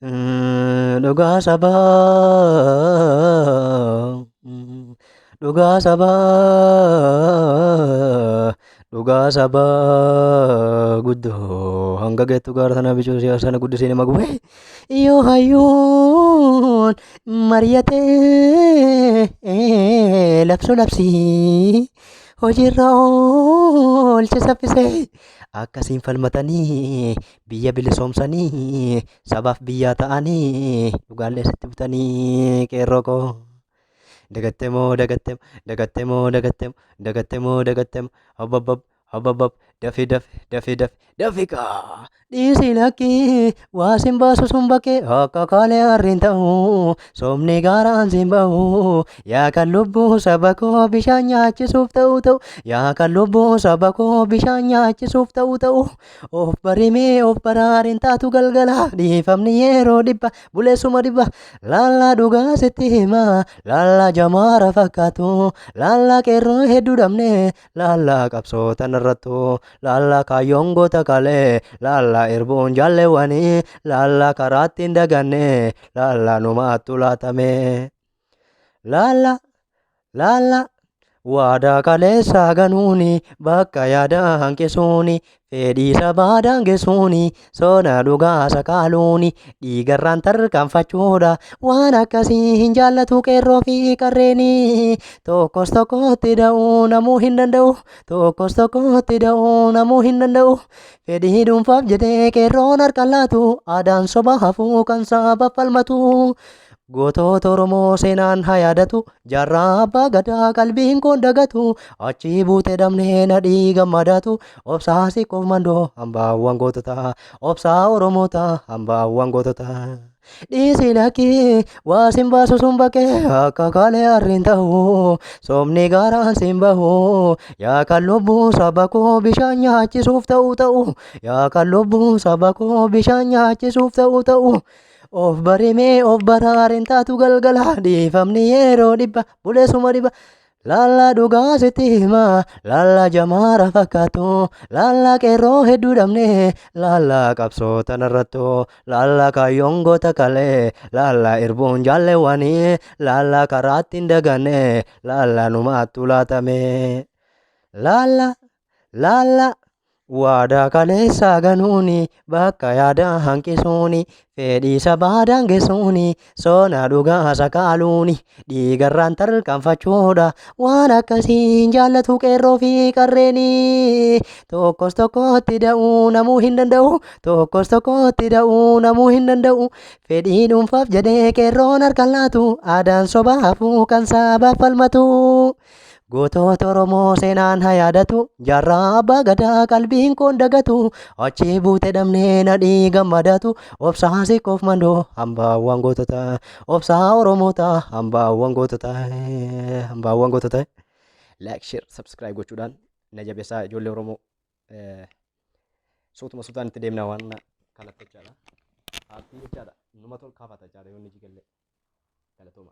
Dhugaa sabaa, dhugaa sabaa, dhugaa sabaa guddoo hanga geettu gaara sana bicuu siyaasa sana guddisee nama gubee yoo hayyuun mari'atee labsu labsii hojiirra oolche saffisee akkasiin falmatanii biyya bilisoomsanii sabaaf biyyaa ta'anii dhugaallee sitti butanii qeerroo koo. Dagattemoo dagattemoo dagattemoo dagattemoo dagattemoo dagattemoo hababab hababab dafi dafi dafi dafi dafi kaa dhiisi lakkii waa sin baasu sun bakkee akka kaalee harriin ta'u soomni gaaraan sin ba'u yaa kan lubbuu saba koo bishaan nyaachisuuf ta'u ta'u yaa kan lubbuu saba koo bishaan nyaachisuuf ta'u ta'u of barimee of baraariin taatu galgala dhiifamni yeroo dhibba buleessuma dhibba laallaa dhugaa sitti hima laallaa jamaara fakkaatu laallaa qeerroo hedduu dhabne laallaa qabsoo tanarrattu laallaa kaayyoon goota kalee laallaa irbuun jaalleewwanii laallaa karaatti hin daganne laallaa numaattu laatame laallaa laallaa waadaa kaleessaa ganuuni bakka yaada hanqisuuni fedhii sabaa daangessuuni sona dhugaa sakaaluuni dhiigarraan tarkaanfachuudha waan akkasii hin jaallatu qeerroo fi qarreeni tokkos tokkotti da'uu namuu hin danda'u tokkos tokkotti da'uu namuu hin danda'u fedhii dhuunfaaf jedhee qeerroon harka laatu aadaan soba hafuu kan saba falmatu. Gootota Oromoo seenaan haa yaadatu jaarraa abbaa gadaa qalbiin koon dagatu achii buutee dhabnee nadhii gammadaatu obsaa siqoof mandoo hambaawwan goototaa obsaa Oromoota hambaawwan goototaa. Dhiisi lakkii waa sin baasu sun bakkee akka kaalee harriin ta'u soomni gaaraan sin bahu yaa kan lubbuu saba koo bishaan nyaachisuuf ta'u ta'u yaa kan lubbuu saba koo bishaan nyaachisuuf ta'u ta'u. Of barimee of baraariin taatu galgala dhiifamni yeroo dhibba buleessuma dhibba. Laallaa dhugaa sitti hima laallaa jamaara fakkaatu laallaa qeerroo hedduu dhabne laallaa qabsoo tanarrattu laallaa kaayyoon goota kalee laallaa irbuun jaalleewwanii laallaa karaatti hin daganne laallaa numaattu laatame. Laallaa laallaa waadaa kaleessaa ganuuni bakka yaada hanqisuuni fedhii sabaa daangessuuni sona dhugaa sakaaluuni dhiigarraan tarkaanfachuudha waan akkasii hin jaallatu qeerroo fi qarreeni tokkos tokkotti da'uu namuu hin danda'u tokkos tokkotti da'uu namuu hin danda'u fedhii dhuunfaaf jedhee qeerroon harka laatu aadaan sobaa hafuu kan sabaaf falmatu. Gootota Oromoo seenaan haa yaadatu jaarraa abbaa gadaa qalbiin koon dagatu achii buute dhabnee nadhii gammadatu obsaa siqoof mandoo hambaawwan gootota obsaa Oromoota hambaawwan gootota hambaawwan gootota. Like, share, subscribe gochuudhaan na jabeessaa ijoollee Oromoo suutuma suutaan itti deemna waan kanatti jechaadha. Aartii jechaadha. Numa tol kaafata jechaadha yoo inni jigallee. Galatooma.